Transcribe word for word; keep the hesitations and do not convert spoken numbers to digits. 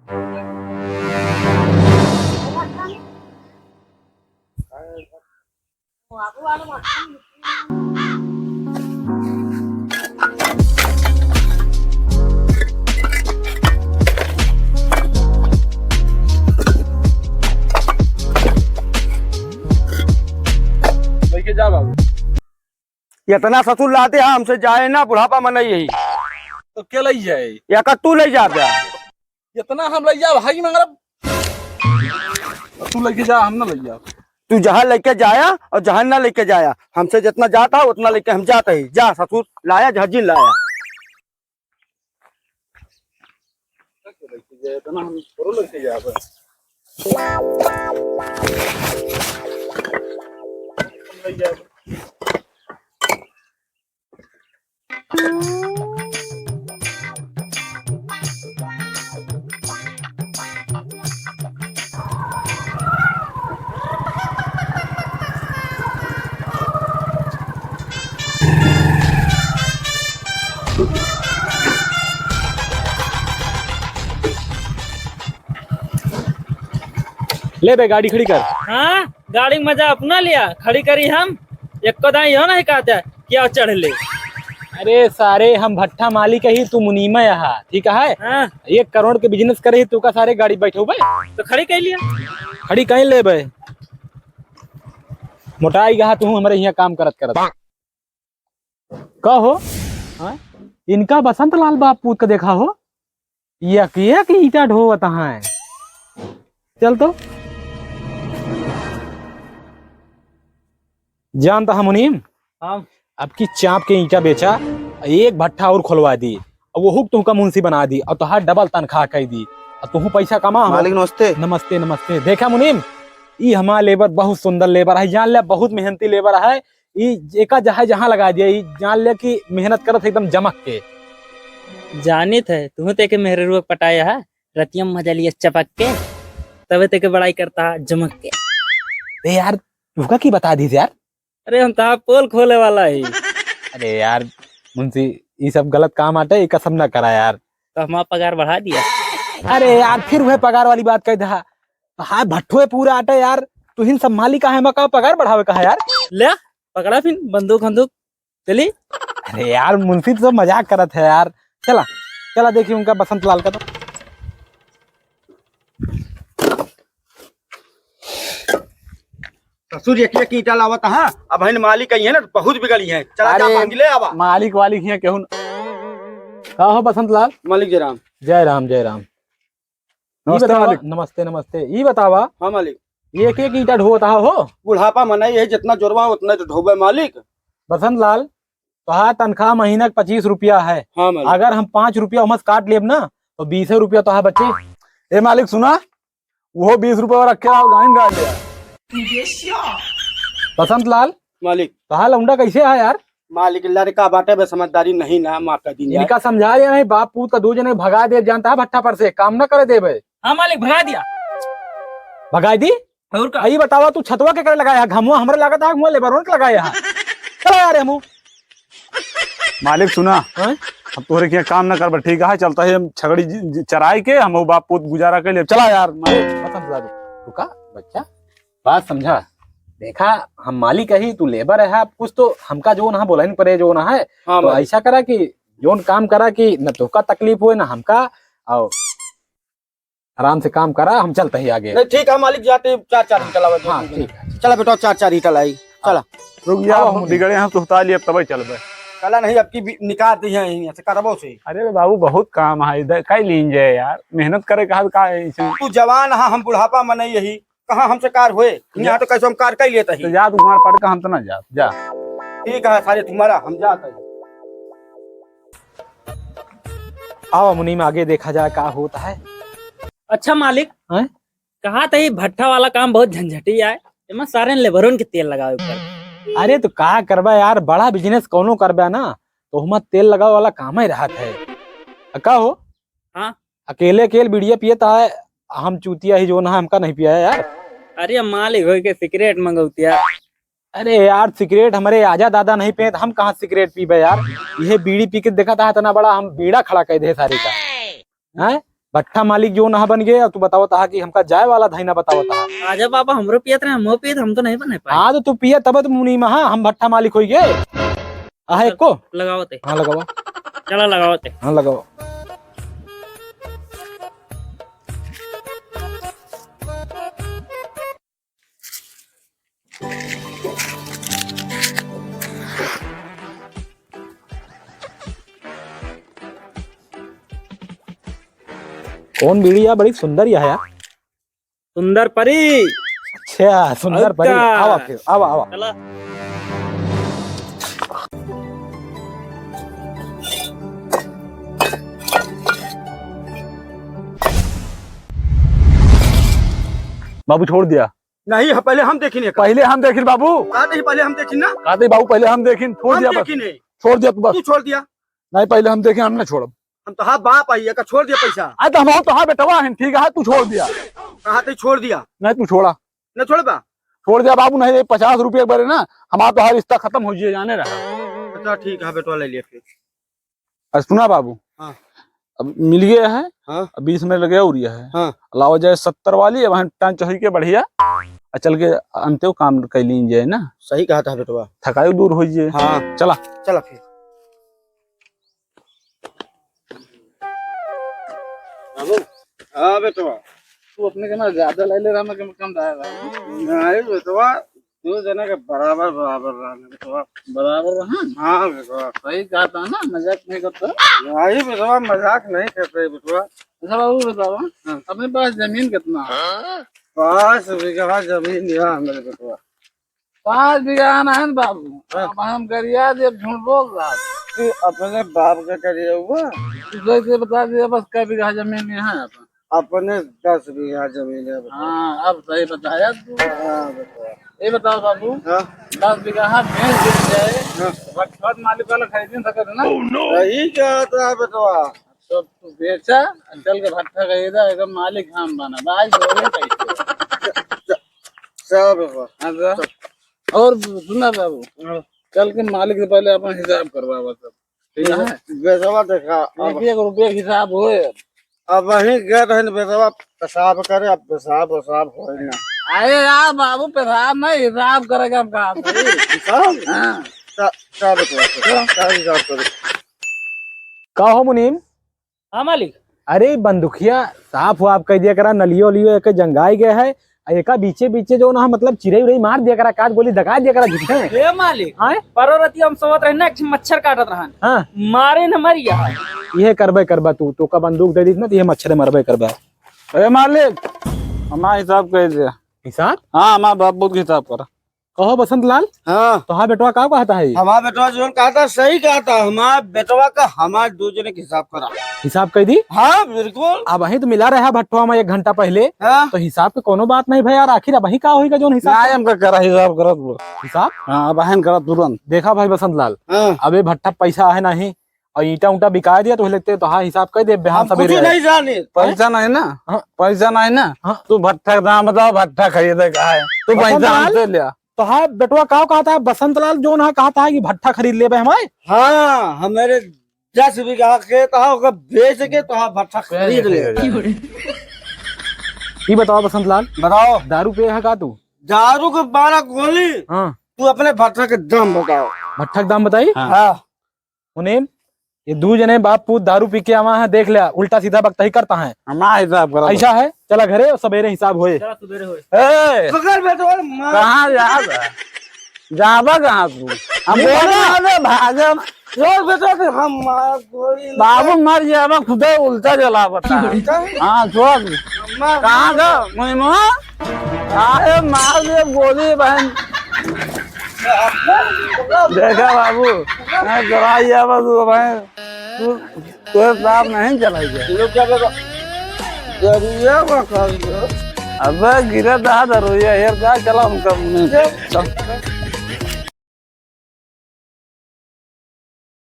लेके जा बाबू। इतना ससुर लाते हैं, हमसे जाए ना, बुढ़ापा मनई यही। तो के लई जाए? या का तू लई जा बे? इतना हम लई जाब, हाई मंगरब। तू लेके जा, हम ना लई जाब। तू जहाँ लेके जाया और जहाँ ना लेके जाया, हमसे जितना जाता है उतना लेके हम जाते ही। जा ससुर, लाया जहाँ जिन लाया। इतना हम थोड़ो लेके जाब। ले बे, गाड़ी खड़ी कर। हाँ, गाड़ी क मजा अपना लिया, खड़ी करी हम। एको दाई हो नहीं कहते, क्या चढ़ ले। अरे सारे, हम भट्ठा मालिक ही, तू मुनीमा यहाँ, ठीक है? हाँ। एक करोड़ के बिजनेस करे ही, तू का सारे गाड़ी बैठो बे? तो खड़ी कर लिया। खड़ी कहीं ले बे? मोटाई गहा तू हमरे यहाँ काम करत करत। का हो? हाँ? इनका बसंत लाल बाप पूत का देखा हो? एक एक ईंटा ढोवत हैं। चल तो। जानता है मुनीम? हाँ। अब की चाप के ईंटा बेचा, एक भट्ठा और खोलवा दी, और वो हुक तुमका मुंशी बना दी, और तुहार डबल तनख्वाह कई दी, और तुहू पैसा कमा। हम मालिक नमस्ते। नमस्ते, नमस्ते। देखा मुनीम, ई हमार लेबर बहुत सुंदर लेबर है, जान ले बहुत मेहनती लेबर है। ई एका जहाँ जहाँ लगा दिया, ई जान ले कि मेहनत करत है एकदम जमक के। जानित है, तुहू ते के मेहररुआ पटाया है, रतिया में मजा लिया चपक के, तबे ते के बड़ाई करता है जमक के। ए यार, तुहका की बता दी यार? अरे हम तहार पोल खोले वाला ही। अरे यार मुंशी, ई सब गलत काम आटे, ई कसम ना करा यार। तो हमार पगार बढ़ा दिया। अरे यार, फिर वह पगार वाली बात कह दहा। हाय भट्ठुए पूरा आटे यार, तुहिन सब मालिक आहे, मका पगार बढ़ावे का है यार? ले, पकड़ा फिन बंदूक वंदूक, चली। अरे यार मुंशी तो मजाक करत है यार। चला, चला देखी उनका बसंत लाल का तो। ससुर एक एक ईंटा लावत हाँ, अब हन मालिक आई है ना, बहुत बिगड़ी है। चला जा अरे, बांध ले आवा। मालिक वालिक हियाँ केहू न-, का हो बसंत लाल? मालिक जय राम। जय राम, जय राम। ई नमस्ते बतावा, मालिक। नमस्ते, नमस्ते। ई बतावा, हाँ मालिक। एक एक ईंटा ढोवत हा हो? बुढ़ापा मनई है, जितना जोरवा उतना तो ढोबे मालिक। बसंत लाल, तोहार तनख्वाह महीना के पच्चीस रुपया है। हाँ मालिक। अगर हम पाँच रुपया उमस काट लेब ना, तो बीसे रुपया तोहार बचे। ए मालिक सुना, वो बीस रुपया रखे आओ, गाइन डाल दिया। बसंत लाल, मालिक। तोहार लौंडा कैसे है यार? मालिक, लड़का बाटे बे, समझदारी नहीं ना, माफ कर दीन यार। इनका समझा रहे नहीं, बाप पूत का दो जने भगा दे, जानता है भट्ठा पर से, काम ना करे देबे। हाँ मालिक, भगा दिया। भगाई दी? और का? ई बतावा, तू छतवा के करे लगाया है? घमुआ हमरे लागत है, घमुआ लेबरवन के लगाया है। चला यार, हमू। मालिक सुना, हैं? अब तोहरे के काम ना करबे, ठीक है? चलता है, हम छगड़ी ज-, ज-, चराई के, हम वो बाप पूत गुजारा कर ले। चला यार, मालिक। बसंत लाल, रुका, बच्चा, बात समझा। देखा, हम मालिक ही, तू लेबर है, अब कुछ तो हमका जो ना बोला ही पड़े, जो ना है। हाँ तो मालिक। ऐसा करा कि जोन काम करा कि न तोहका तकलीफ होए, ना हमका, और आराम से काम करा, हम चलते ही आगे। नहीं, ठीक है मालिक, जाते चार चार ईंटा लावा, हाँ, ठीक है। चला बेटा, चार चार ईंटा लाई, चला। रुक जा, आओ, हम बिगड़े हैं, सुहता लिए, अब तबे चलबे। चला नहीं, अब की भी निकाल दी है यहीं से, करबो से। अरे बाबू, बहुत काम है इधर, कई लीन जाए यार, मेहनत करे कहा का है इसे? तू जवान है, हम बुढ़ापा मनई यही, कहाँ हमसे कार होए? यहाँ तो कैसे हम कार कई लेता ही। तो जा, तू मार पड़ के, हम तो ना जा, जा। ठीक है सारे, तुम्हारा हम जाता ही। आओ मुनीम, आगे देखा जाए का होता है। अच्छा मालिक, हैं? कहा था ये भट्ठा वाला काम बहुत झंझटी आए, एमा सारे लेबरन के तेल लगावे पड़े। अरे तो का करबा यार, बड़ा बिजनेस कौनो करबा ना, तो हमा तेल लगावे वाला काम ही रहत है। आ का हो? हाँ? अकेले अकेले बीड़िया पियत है, हम चूतिया ही जो ना, हमका नहीं पिया है यार। अरे मालिक होई के सिगरेट मंगौतिया। अरे यार, सिगरेट हमरे आजा दादा नहीं पिए, तो हम कहाँ सिगरेट पीबे यार? ये बीड़ी पी के देखा था, इतना बड़ा हम बीड़ा खड़ा कर दे सारे का। हैं? भट्ठा मालिक जो ना बन गए, तू बतावत हा कि हमका जाए वाला धइना बतावत हा। आजा बाबा, हमरो पियत रहे, हमो पियत, हम तो नहीं बने पाए। हाँ, तो तू पिया तब तो मुनीम हा, हम भट्ठा मालिक होई गए। आहा, एको? लगावत है। हाँ, लगावा। चला, लगावत है। हाँ, लगावा। कौन बीड़ी या? बड़ी सुंदर या है यार। सुंदर परी। अच्छा, सुंदर परी। अच्छा। आवा फिर, आवा, आवा। चला। बाबू छोड़ दिया। नहीं, पहले हम देखिन एका। पहिले हम देखिन बाबू। का नहीं, पहिले हम देखिन ना। का नहीं बाबू, पहिले हम देखिन, छोड़ हम दिया बस। देखिन है। छोड़ दिया तू बस। तू छोड़ दिया। नहीं, पहिले हम देखिन, हम ना छोड़ब। हम तो हाँ बाप आई, एका छोड़ दिया पैसा। अरे तो हम तो हाँ बेटवा हैं, ठीक है, तू छोड़ दिया। कहा तो छोड़ दिया। नहीं, तू छोड़ा। न छोड़बा? छोड़ दिया बाबू, नहीं, पचास रुपये एक बारे ना, हमारा तो हर रिश्ता खत्म हो जाए, जाने रहा। अच्छा, ठीक है, बेटवा ले लिया फिर। अरे सुना बाबू, हाँ। अब मिल गया है, हाँ। अब बीस मिनट लगे और यह है। हाँ। लाओ जाए सत्तर वाली, अब हम टाइम चढ़ी के बढ़िया, आ चल के अंत्यो काम कर लीन जाए ना। सही कहा था बेटवा। थकाई दूर हो जाए। हाँ। चला। चला फिर। बाबू। हाँ बेटवा। तू अपने के ना ज्यादा ले ले रहा, मैं कम, कम लाया रहा। नहीं बेटवा, दो जने के बराबर, बराबर रहने बेटवा। बराबर रहन? हाँ बेटवा। सही कहा था ना, मजाक नहीं करता। नहीं बेटवा, मजाक नहीं करते बेटवा। अच्छा बाबू बतावा, हाँ। अपने पास जमीन कितना है? पाँच बीघा जमीन है मेरे बेटवा। पाँच बीघा ना है ना बाबू, हाँ। अब हम गरिया देब, झूठ बोल रहा है। तू अपने बाप का करिया हुआ? तू सही से बता दे बस, कै बीघा जमीन में है अपन? अपने दस बीघा जमीन है बेटा। हाँ, अब सही बताया तू। हाँ बेटा। ये बताओ बाबू, हाँ। दस बीघा बेच दिया जाए, हाँ। तो भटभट मालिक वाला खरीद नहीं सकत ना? सही कहत है बेटवा। तो तू बेचा, चल के भट्ठा खरीदा, एकदम मालिक हम बना, बाज बोले कैसे? च-, च-, चल बेटवा। हाँ, तो? चल। और सुना बाबू, हाँ। चल के मालिक से पहले अपन हिसाब करवावा सब, ठीक है? बेसवा देखा, अब एक एक रुपये के हिसाब होए। अब वहीं गए रहन बेसवा पेशाब करे, अब पेशाब वेशाब होए ना। अरे यार बाबू, पेशाब नहीं, हिसाब करेगा हम कहाँ से? हिसाब? हाँ। चा-, चार रुपया, चार हिसाब करो। का हो मुनीम? हाँ मालिक। अरे बंदुखिया साफ वाफ कइ दिया करा, नलियो उलियो एक जंगाई गए है, आ एका बीचे बीचे जो ना मतलब चिरई उरई मार दिया करा, काट गोली दगा दिया करा झूठे। हे मालिक, हाँ? परो रतिया हम सोवत रहे ना, एक ठे मच्छर काटत रहन। हाँ। मारे न मर गया। इहे करबे करबा तू, तोका बंदूक दे दीस ना, तो इहे मच्छरे मरबे करबा। अरे मालिक, हमार हिसाब कइ दिया। हिसाब? हाँ, हमार बाप बहुत हिसाब करा। कहो बसंत लाल। हाँ। तोहार बेटवा का कहता है? हमार बेटवा जोन कहता, सही कहता। हमार बेटवा का हमार दो जने के हिसाब करा। हिसाब कइ दी? हाँ, बिल्कुल। अबहीं तो मिला रहा भट्ठवा में एक घंटा पहिले। हाँ। तो हिसाब के कोनो बात नहीं भइया, आखिर अबहीं का होइगा जोन हिसाब? ना, हमका करा हिसाब करत बोल। हिसाब? हाँ, अबहीं करा तुरंत। देखा भाई बसंत लाल, हाँ। अबे भट्ठा पैसा है नहीं, और ईंटा ऊंटा बिका दिया तो लगते तो हाँ हिसाब कइ दे, बिहान हम कुछ सबेरे आए। नहीं जाने। पैसा नहीं ना? हाँ। पैसा नहीं ना? हाँ। तू भट्ठा का दाम बताओ, भट्ठा खरीदे का है। तू बसंत पैसा लाल, हमसे लिया। तो हाँ बेटवा का कहता है बसंत लाल, जो ना कहता है कि भट्ठा खरीद लेबे हमारे। हाँ, हमारे दस बीघा खेत है, ओकर बेच के तो हाँ भट्ठा खरीद ले। ये बताओ बसंत लाल, बताओ। दारू पिए है का तू? दारू के बारह गोली। हाँ। तू अपने भट्ठा के दाम बताओ। भट्ठा के दाम बताई? हाँ। हाँ। मुनीम, ये दू जने बाप पूत दारू पी के आवा है, देख लिया, उल्टा सीधा बकतही करता है। हमार हिसाब करा। ऐसा है, चला घरे और सबेरे हिसाब होए। चला सबेरे होए। ए, पकड़ बेटवा, मार। कहाँ जाबा? जाबा कहाँ तू? हम बोले ना दे, भागे। छोड़ बेटा, तो हम मार गोली। बाबू मर जाबा, खुदे उल्टा जला बता। उल्टा? हाँ, छोड़। मार। कहाँ का? मुनीम? अरे मार दे गोली बहन। देखा बाबू, मैं चला गया बस वो बहन, तू, तू साफ नहीं चलाई गया। लोग क्या देखो? दरुइया को कर दो। अबे गिरे दहा दरुइया, यार क्या चला उनका मुंह? चल।